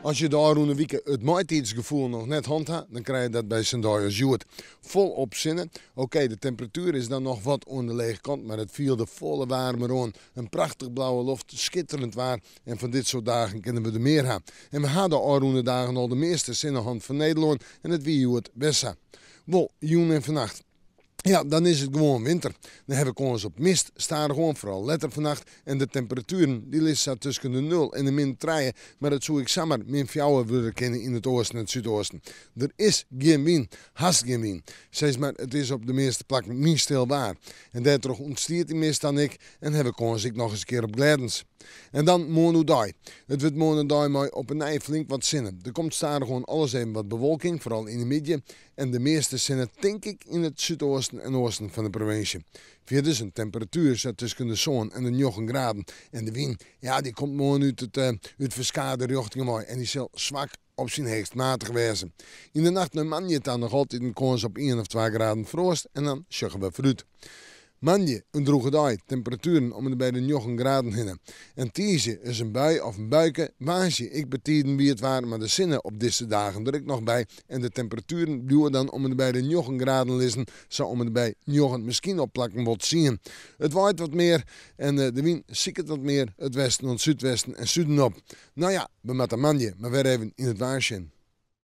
As je de ôfrûne wike it maitiidsgefoel noch net hân ha, dan krije je dat by sa'n dei as hjoed. Folop sinne. Okee, de temperatuer is dan noch wat oan de lege kant, mar it fielde folle waarmer oan. In prachtich blauwe loft, skitterend waar en fan dit soart dagen kinne we der mear ha. En we ha de ôfrûne dagen al de measte sinne hân fan Nederlân en it wie hjoed wer sa. Wol, jûn en fannacht. Ja, dan is it gewoan winter. Dan ha we kâns op mist, stadichoan, foaral letter fannacht. En de temperatueren dy lizze sa tusken de nul en de min trije, mar it soe ek samar min fjouwer wurde kinne yn it oasten en it súdoasten. Der is gjin wyn, hast gjin wyn. Sis mar, it is op de measte plakken wynstil waar. En dêrtroch ûntstiet dy mist dan ek en ha we kâns ek noch ris in kear op glêdens. En dan moarn oerdei. It wurdt moarn in dei mei op 'e nij flink wat sinne. Der komt stadichoan alris even wat bewolking, foaral yn 'e middei. En de measte sinne tink ik yn it súdoasten en oasten fan de provinsje. Fierders in temperatuer sa tusken de sân en de njoggen graden. En de wyn, ja dy komt moarn út it út ferskate rjochtingen wei en dy sil swak op syn heechst matich wêze. Yn de nacht nei moandei ta noch altyd in kâns op ien of twa graden froast en dan sjogge we foarút. Moandei in drûge dei, temperatueren om en by de njoggen graden hinne. En tiisdei is in bui of in buike, woansdei ek betiden wiet waar mar de sinne op dizze dagen der ek noch by en de temperatueren bliuwe dan om en by de njoggen graden lizzen, sa om en by njoggen, miskien op plakken wol tsien. It waait wat mear en de wyn siket wat mear it westen oant súdwesten en suden op. No ja, we moatte moandei mar wer even yn it waar sjen.